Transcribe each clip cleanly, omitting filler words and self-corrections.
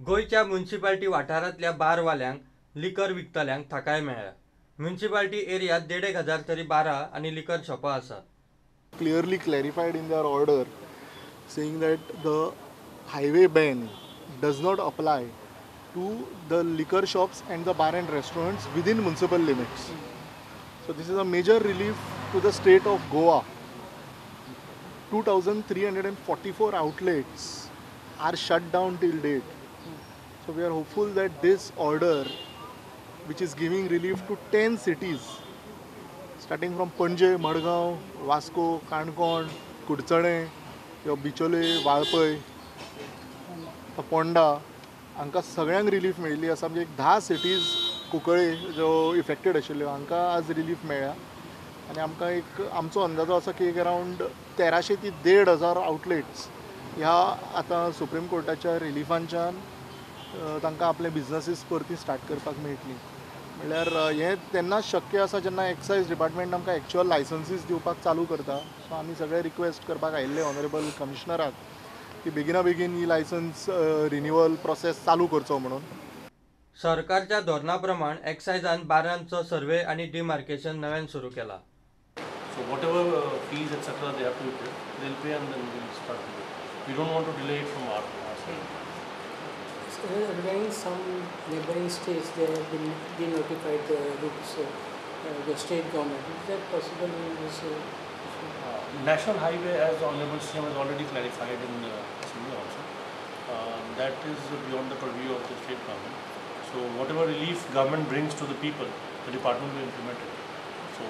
गोंयच्या म्युनिसिपालिटी वाठारांतल्या बारवाल्यांक लिकर विकतल्यांक थाकाय मेळ्ळ्या. म्युनिसिपालिटी एरियात 1,500 तरी बारां आनी लिकर शॉपां आसात. Clearly clarified in their order saying that the highway ban does not apply to the liquor shops and the bar and restaurants within municipal limits. So this is a major relief to the state of Goa. 2,344 outlets are shut down till date. So we are hopeful that this order, which is giving relief to 10 cities, starting from Panaji, Madgaon, Vasco, Canacona, Kudchade, Bicholim, Valpoi, Ponda, हांकां सगळ्यांक relief मेळिल्ली आसा. म्हणजे एक 10 cities Cuncolim ज्यो affected आशिल्ल्यो हांकां आज रिलीफ मेळ्ळ्या आनी आमकां एक आमचो अंदाजो आसा की एक अरावंड 1,300 ते 1,500 आउटलेट्स ह्या आतां सुप्रीम कोर्टाच्या रिलिफांच्यान तांकां आपले बिजनसीस परती स्टार्ट करपाक मेळटली. म्हणल्यार हें तेन्नाच शक्य आसा जेन्ना एक्सायज डिपार्टमेंट आमकां एक्चुअल लायसन्सीस दिवपाक चालू करता. सो आमी सगळे रिक्वेस्ट करपाक आयिल्ले ऑनरेबल कमिशनराक की बेगिना बेगीन ही लायसन्स रिन्युअल प्रोसेस चालू करचो म्हणून. सरकारच्या धोरणा प्रमाण एक्सायजान बारांचो सर्वे आनी डिमार्केशन नव्यान सुरू केला. So whatever fees etcetera they have to pay, they will pay and then we will start with it. We don't want to delay it from our side. Regarding some neighboring states, they have been denotified the routes, the state government. Is that possible in this issue? National highway, as Honorable CM has already clarified in the assembly also, that is beyond the purview of the state government. So whatever relief government brings to the people, the department will implement it. So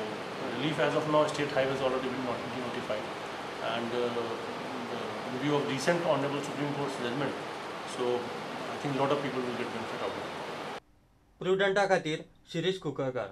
relief as of now, state highway has already been denotified, and in view of recent Honorable Supreme Court's judgment, so I think a lot of people will get benefit out of it. प्रुडंटा खातीर शिरीष कुंकळकार.